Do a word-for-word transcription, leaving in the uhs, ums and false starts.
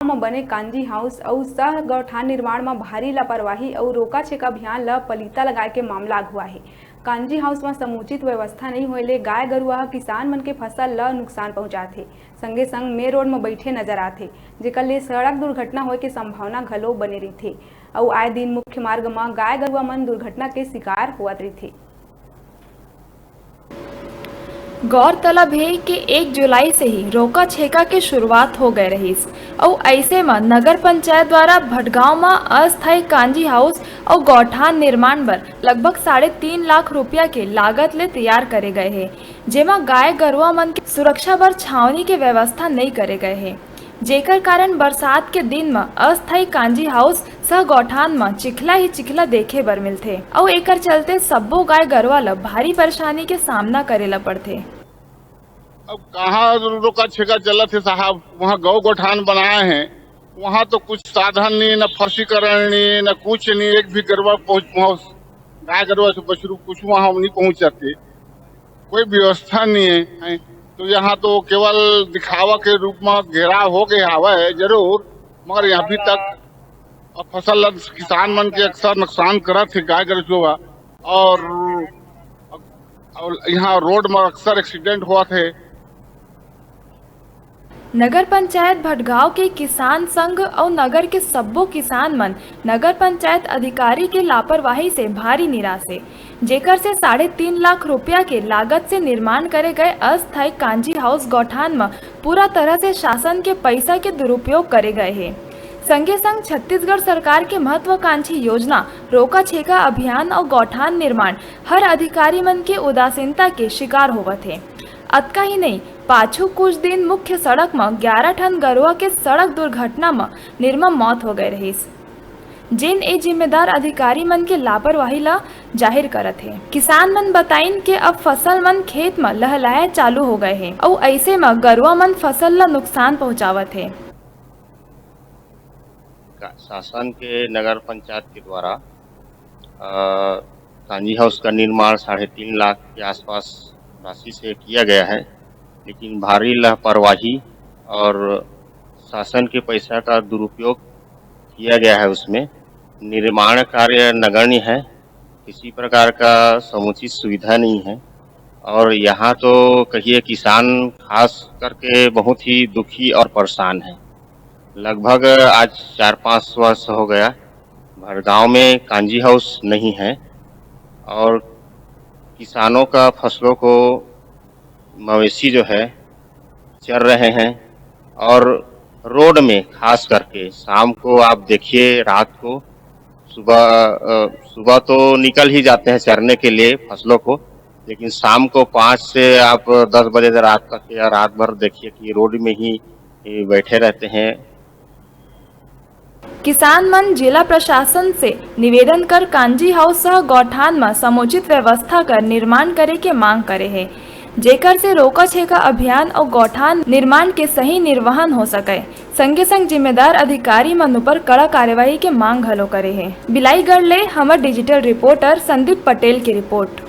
म बने कांजी हाउस अउ सह गौठान निर्माण म भारी लापरवाही अउ रोका छेका अभियान ल पलीता लगाए के मामला आघू आहे। कांजी हाउस म समुचित व्यवस्था नइ होए ले गाय गरुवा ह किसान मन के फसल ल नुकसान पहुंचाथे, संगे संग मेन रोड म बइठे नजर आथे, जेकर ले सड़क दुर्घटना होए के संभावना घलो बने रहिथे। अउ आए दिन मुख्य मार्ग म गाय गरुवा मन दुर्घटना के शिकार होवत रहिथे। गौरतलब हे कि एक जुलाई से ही रोका छेका के शुरुआत हो गए रहिस, अउ ऐसे म नगर पंचायत द्वारा भटगांव म अस्थायी कांजी हाउस अउ गौठान निर्माण बर लगभग साढ़े तीन लाख रुपया के लागत ले तैयार करे गए हे, जेमा गाय गरुवा मन के सुरक्षा बर छावनी के व्यवस्था नइ करे गए हे। जेकर कारण बरसात के दिन म अस्थायी कांजी हाउस सह गौठान म चिखला ही चिखला देखे बर मिलथे, अउ एकर चलते सब्बो गाय गरवा ल भारी परेशानी के सामना करे ल पड़थे। अब कहाँ रोका छेका चलत हे साहब, वहाँ गौ गौठान बनाए हैं, वहाँ तो कुछ साधन नहीं, न फर्शीकरण नहीं, न कुछ नहीं, एक भी गरवा पहुँच पहुँच गाय गरवा से बछरू कुछ वहाँ नहीं पहुँच जाते। कोई व्यवस्था नहीं है, तो यहाँ तो केवल दिखावा के रूप में घेराव हो गए हावय जरूर, मगर अभी तक अब फसल ल किसान मन के अक्सर नुकसान करत हे गाय गरवा, और, और यहाँ रोड में अक्सर एक्सीडेंट होवत हे। नगर पंचायत भटगांव के किसान संघ अउ नगर के सब्बो किसान मन नगर पंचायत अधिकारी के लापरवाही से भारी निराश हे, जेकर से साढ़े तीन लाख रुपया के लागत से निर्माण करे गए अस्थायी कांजी हाउस गौठान म पूरा तरह से शासन के पैसा के दुरुपयोग करे गए हे। संगे संग छत्तीसगढ़ सरकार के महत्वाकांक्षी योजना रोका छेका अभियान अउ गौठान निर्माण हर अधिकारी मन के उदासीनता के शिकार होवत हे। अतका ही नहीं, पाछू कुछ दिन मुख्य सड़क म ग्यारह ठन गरुवा के सड़क दुर्घटना म निर्मम मौत हो गए रहिस, जेन ए जिम्मेदार अधिकारी मन के लापरवाही ला जाहिर करत हे। किसान मन बताइन के अब फसल मन खेत म लहलाए चालू हो गए हे, अउ ऐसे म गरुवा मन फसल ला नुकसान पहुंचावत हे। का-, शासन के नगर पंचायत के द्वारा, अ, कांजी हाउस का निर्माण साढ़े तीन लाख के आसपास राशि से किया गया है, लेकिन भारी लापरवाही और शासन के पैसा का दुरुपयोग किया गया है। उसमें निर्माण कार्य नगण्य है, किसी प्रकार का समुचित सुविधा नहीं है। और यहाँ तो कहिए, किसान खास करके बहुत ही दुखी और परेशान है। लगभग आज चार पाँच वर्ष हो गया, भटगांव में कांजी हाउस नहीं है और किसानों का फसलों को मवेशी जो है चर रहे हैं और रोड में खास करके शाम को आप देखिए, रात को, सुबह, अ, सुबह तो निकल ही जाते हैं चरने के लिए फसलों को, लेकिन शाम को पाँच से आप दस बजे रात तक या रात भर देखिए कि रोड में ही, ए, बैठे रहते हैं। किसान मन जिला प्रशासन से निवेदन कर कांजी हाउस सह गौठान म समुचित व्यवस्था कर निर्माण करे के मांग करे हे, जेकर से रोका छेका अभियान अउ गौठान निर्माण के सही निर्वहन हो सकय। संगे संग जिम्मेदार अधिकारी मन ऊपर कड़ा कार्यवाही के मांग घलो करे हे। बिलाईगढ़ ले हमर डिजिटल रिपोर्टर संदीप पटेल की रिपोर्ट।